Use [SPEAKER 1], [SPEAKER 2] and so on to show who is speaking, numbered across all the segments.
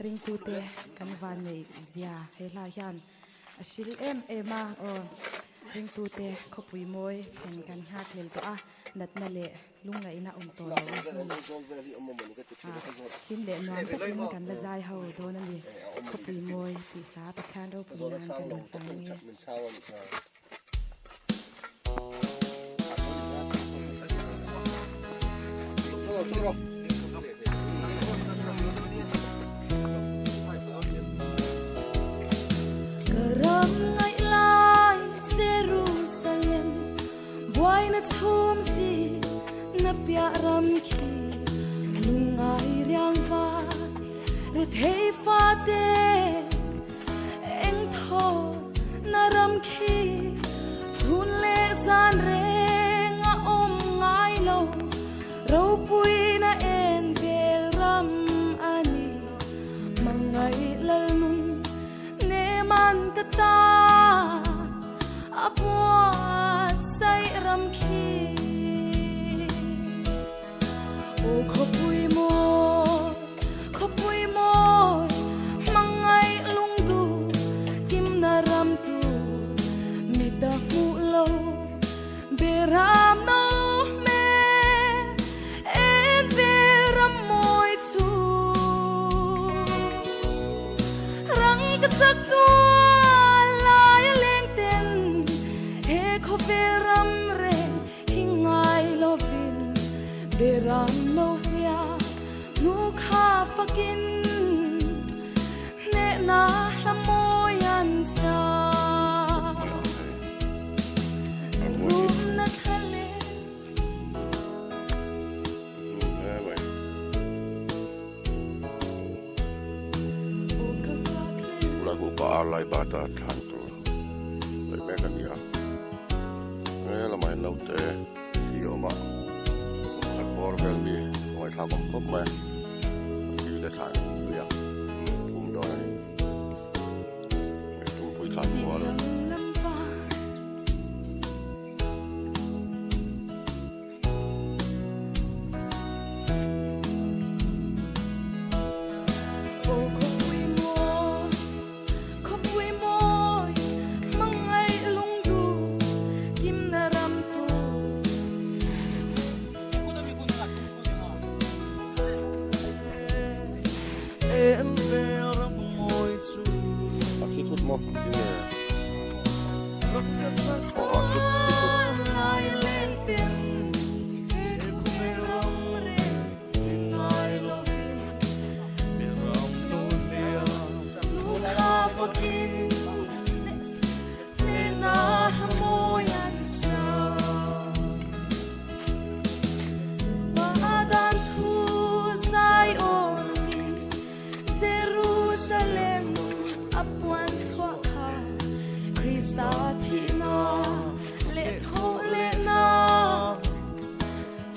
[SPEAKER 1] Ringtute kan vanneih zia he hla hian a hril em em a, aw ringtute khawpui mawi thlen kan nghak hlel tawh a, natna leh lungngaihna awm tawh lo a hmun ah hlim leh nuam takin kan la zai ho dawn a ni. Khawpui mawi tih hla Pathian ropui nan kan rawn hlang nge. Ka ram ngaih lai Jerusalem buaina chhum si na piah ram khi lungngai riang vai rethei fate Eng thaw na ram khi chhun leh zan reng a awm ngai lo, ropuina en vel ram a ni. Hmangaih lalnun nem an ka ta, a buatsaih ram khi. Aw khawpui mawi, khawpui mawi, hmangaih lungdu kimna ram tur mit a hmuh lo, beram no hmel en vel ram mawi chu. Rang ka chak tual lai a leng ten he khawvel ram reng Hi ngai lovin beram no hlia nu kha fakin hnehna hla mawi an sa. Rumna thla leh.
[SPEAKER 2] Lagu pa ar lai bata thlan tur leh mek a ni a he lamah hian naute hi a awm a khat bawr vel mi ngaihthlak awm khawp mai a thi te thlan tui a phum dawn a ni tumpui thlan mual. A thi thut maw?
[SPEAKER 1] Jerusalem a puan chhuah kha Krista thihnak le thawhlehnak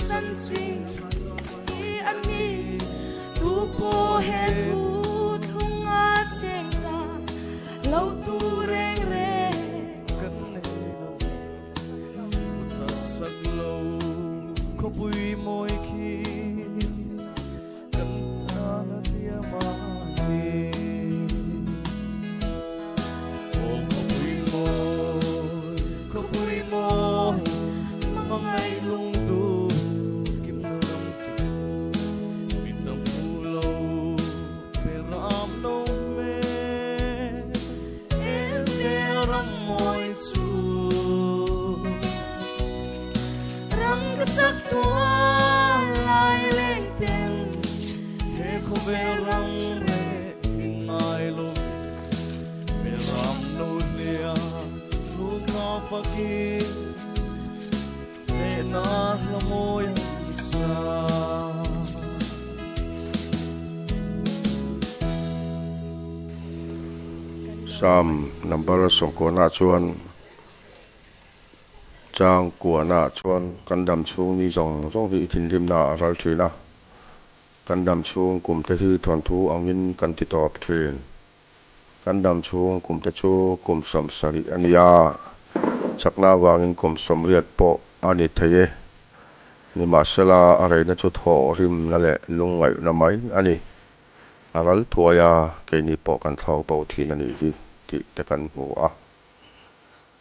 [SPEAKER 1] chanchin hi a ni. Tupaw he thu thlung a cheng ta lo tu reng reng.
[SPEAKER 3] Kan nei lo ta sak lo khawpui mawi khi. Kan tan a tiam a ni. Aw khawpui mawi, khawpui mawi, hmangaih lungdu kimna ram te, mi tam hmu lo pe ram no hmel, en vel ram mawi chu.
[SPEAKER 1] Ram ka chak tual lai leng ten
[SPEAKER 3] He khawvel ram reh i ngai lo ve ram no hlia lu kha fakin Hnehna hla mawi an sa.
[SPEAKER 2] Sam number sawmkuahna chuan Chang kuahnaah chuan kan dam chhung ni zawng zawng hi i thinrimnaah a ral thin a, kan dam chhung kumte hi thawnthu angin kan ti tawp thin. Kan dam chhung kumte chu kum 70 a ni a, chakna avangin kum 80 pawh a ni thei e. Nimahsela, a reina chu thawhrimna leh lungngaihna mai a ni. A ral thuai a, keini pawh kan thlawk bo thin a nih hi tih te kan hmu a.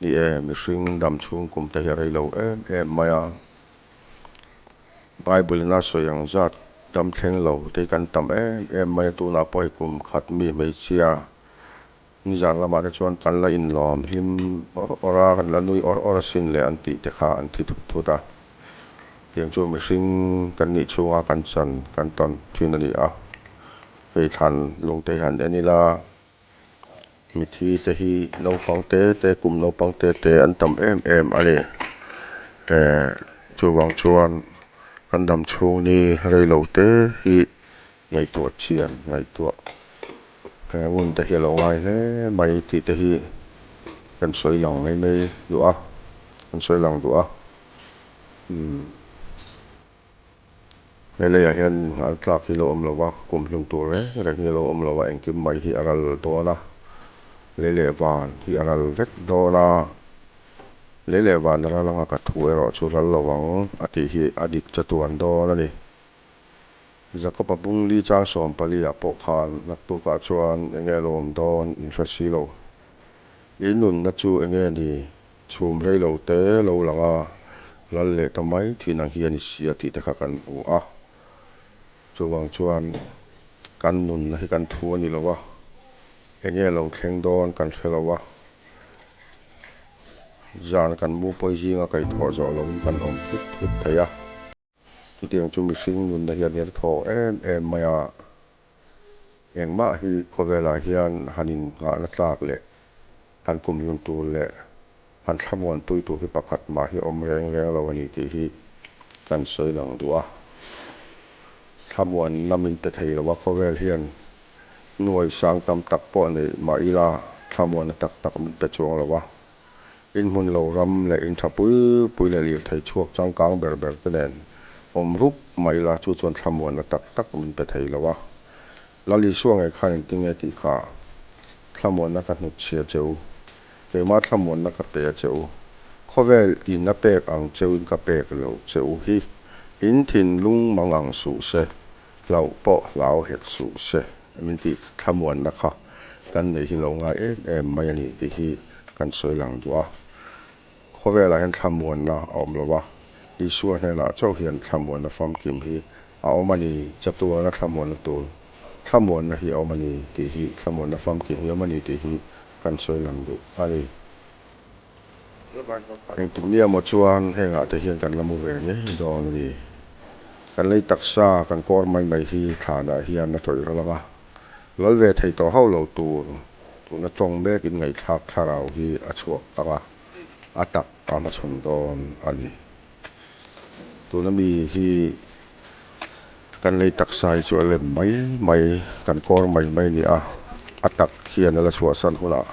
[SPEAKER 2] Ni e, mihring dam chhung kum te hi a rei lo em em mai a. Bible in a sawi ang zat dam thleng lo te hi kan tam em em mai a, tunah pawh hei kum khat mi hmeichhia nizan lamah te chuan kan la inlawm hlim awr awr a, kan la nui awr awr asin le an tih te kha an thi thut thut a. Tiang chu mihring kan nih chhunga kan chan kan tawn thin a ni a, hei thlan lungte hi han en ila mithi te hi naupang te te kum naupang te te an tam em em a ni. Ehh chuvang chuan kan dam chhung ni reilo te hi ngaihtuah chian ngaihtuah ngun te hi a lo ngai hle mai tih te hi kan sawi lang mai mai duh a kan sawi lang duh a umm he leiah hian nghal tlak hi a lo awm lo va kum hlum tur reng reng hi a lo awm lo va engkim mai hi a ral dawn a lei leh van hi a ral vek dawn a lei leh van a ral anga ka thu erawh chu ral lo ang a tih hi a dik chatuan dawn a ni. Jakob-a bung li chang 14 ah pawh khan naktukah chuan eng nge lo awm dawn in hre si lo. I nunna chu eng nge ni? Chhum rei lo te lo lang a, lal leh ta mai thin ang hi a ni si a tih te kha kan hmu a. Chuvang chuan kan nunna hi kan thu a ni lo a, eng nge lo thleng dawn kan hre lo a. Zan kan mu pawi zinga kaihthawh zawh loin kan awm thut thut thei a. Chutiang chu mihring nunna hian hian thaw em em mai a, engmah hi khawvelah hian han innghahna tlak leh han kumhlun tur leh han thlamuanpui tur hi pakhat mah hi awm reng reng lo a ni tih hi kan sawi lang duh a. Thlamuanna min pe thei lo a, khawvel hian nuai sang tam tak pawh neih mah ila thlamuanna tak tak min pe chuang lo a. In hmun lo ram leh in tha pui pui leh lirthei chhuak changkang ber ber te nen awm rup mai ila chu chuan thlamuanna tak tak min pe thei lo a. Lal Isua ngei khan engtinge tih kha thlamuanna ka hnutchhia che u, keimah thlamuanna ka pe a che u, khawvel in a pek ang cheu in ka pek lo che u hi in thinlung mang ang suh se, hlauh pawh hlau hek suh se min tih thlamuanna kha kan nei hi lo ngai em em mai a ni tih hi kan sawi lang duh a. Khawvelah hian thlamuanna a awm lo a, Isua hnenah chauh hian thlamuanna famkim hi a awm a ni, chatuana thlamuanna tur thlamuanna hi a awm a ni tih hi thlamuanna famkim hi a awm a ni tih hi kan sawi lang duh a ni. Engtik nia maw chuan hengah te hian kan la mu ve ngei dawn a ni. Kan lei taksa kan kawr mai mai hi thlanah hian a tawih ral ang a, lal ve thei tawh hauh lo tur tuna tawng mek in ngaihthlak thlarau hi a chhuak ang a, a tak a hmachhawn dawn a ni. Tuna mi hi kan lei taksa hi chu a lem mai mai, kan kawr mai mai a ni a, a tak hian a la chhuahsan hunah.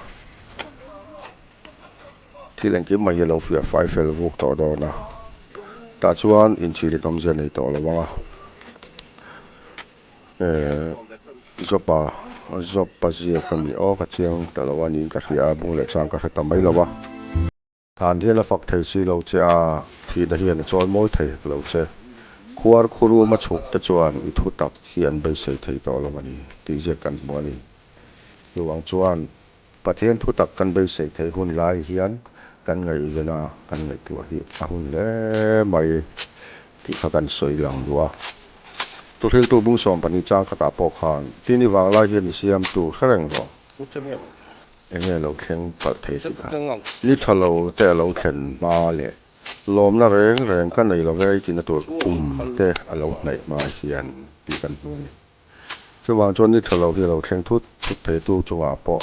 [SPEAKER 2] Thil engkim mai hi a lo fiah fai fel vuk tawh dawn a, tah chuan inchhir in awmzia nei tawh lo ang a, ehh Jopa Jopa ziak a ni aw ka chiang ta lo a niin ka hria a, bung leh chang ka hre ta mai lo a. Thlan hian a fak thei si lo che a, thihna hian a chawi mawi thei hek lo che. Khuar khuruma chhuk te chuan i thu tak hi an beisei thei tawh lo a ni tih ziak kan hmu a ni. Chuvang chuan Pathian thu tak kan beisei theih hun lai hian kan ngaihven a, kan ngaihtuah hi a hun hle mai tih kha kan sawi lang duh a. Thuhriltu bung 12 chang khatah pawh khan tin i vanglai hian i siamtu hre reng rawh. Eng nge lo thleng palh thei tih kha ni tha lo te a lo thlen hma leh lawmna reng reng ka nei lo ve i tihna tur kum te a lo hnaih hma hian tih kan hmu a ni. Chuvang chuan ni tha lo hi a lo thleng thut thut thei tu chungah pawh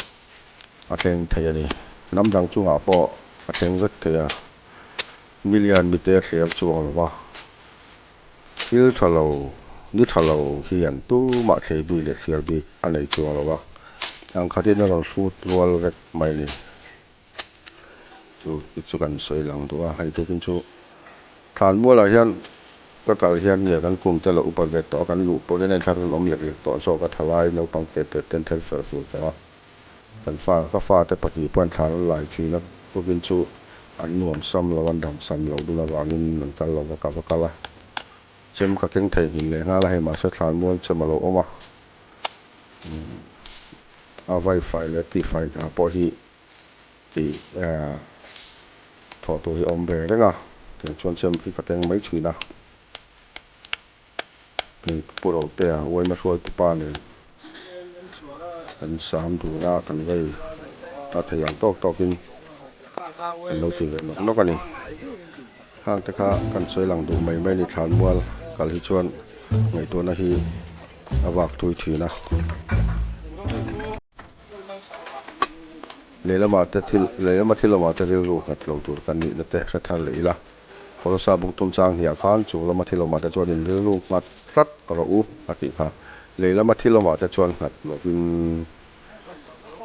[SPEAKER 2] a thleng thei a ni. Hnam dang chungah pawh a thleng vek thei a, million mite a thler chuang lo va. Thil tha lo, ni tha lo hian tumah thlei bik leh thliar bik a nei chuang lo va, ang khatin a rawn hrut rual vek mai a ni. Chu chu kan sawi lang duh a, hei tukin chu Thlanmualah hian ka kal hian nge kan kum te lo upa ve tawh a, kan luh pawh hian a inthlak an awm lek lek tawh zawk a, thalai naupang te te ten thel fel fur tawh a, kan fa ka fate pahnih pawh an thlan an lai thin a, tukin chu an nuam sam lo an dam sam lo dun avangin an kal lo va ka va kal a, chem ka keng theihnghilh leh nghal a, hei mahse Thlanmual chem a lo awm a. A vaifai leh tifai hna pawh hi tih thawh tur hi a awm ve reng a, tiang chuan chem hi ka keng mai thin a. Hei Pu Rotea uaima hruaitu pa nen kan sam dun a, kan vei ta thei ang tawk tawkin kan lo ti ve nawk nawk a ni. Hang te kha kan sawi lang duh mai mai a ni, thlanmual kal hi chuan ngaihtuahna hi a vak thui thin a. Lehlamah te thil lehlama thil awmah te rilru nghat lo tur kan nihna te hre thar leh ila. Kolosa bung tum chang hniah khan chung lama thil awmah te chuan in rilru nghat tlat rawh u a tih kha. Lehlama thil awmah te chuan nghat lovin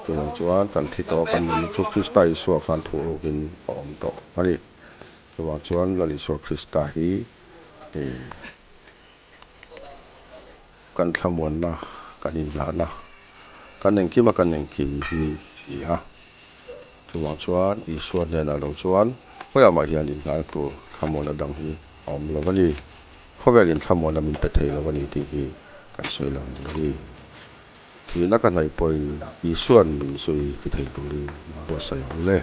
[SPEAKER 2] tunah chuan kan thi tawh a kan nunna chu Krista Isua khan thuh rukin a awm tawh a ni. Chuvang chuan Lal Isua Krista hi Kan thlamuanna, kan inhlahna, kan engkima kan engkim hi a ni a. Chuvang chuan Isua hnenah lo chuan khawiah mah hian inhlahna tur thlamuanna dang hi a awm lo a ni. Khawvelin thlamuanna min pe thei lo a ni tih hi kan sawi lang a ni. Thihna ka hnaih pawhin Isua'n min zui ti thei turin buatsaih ang le.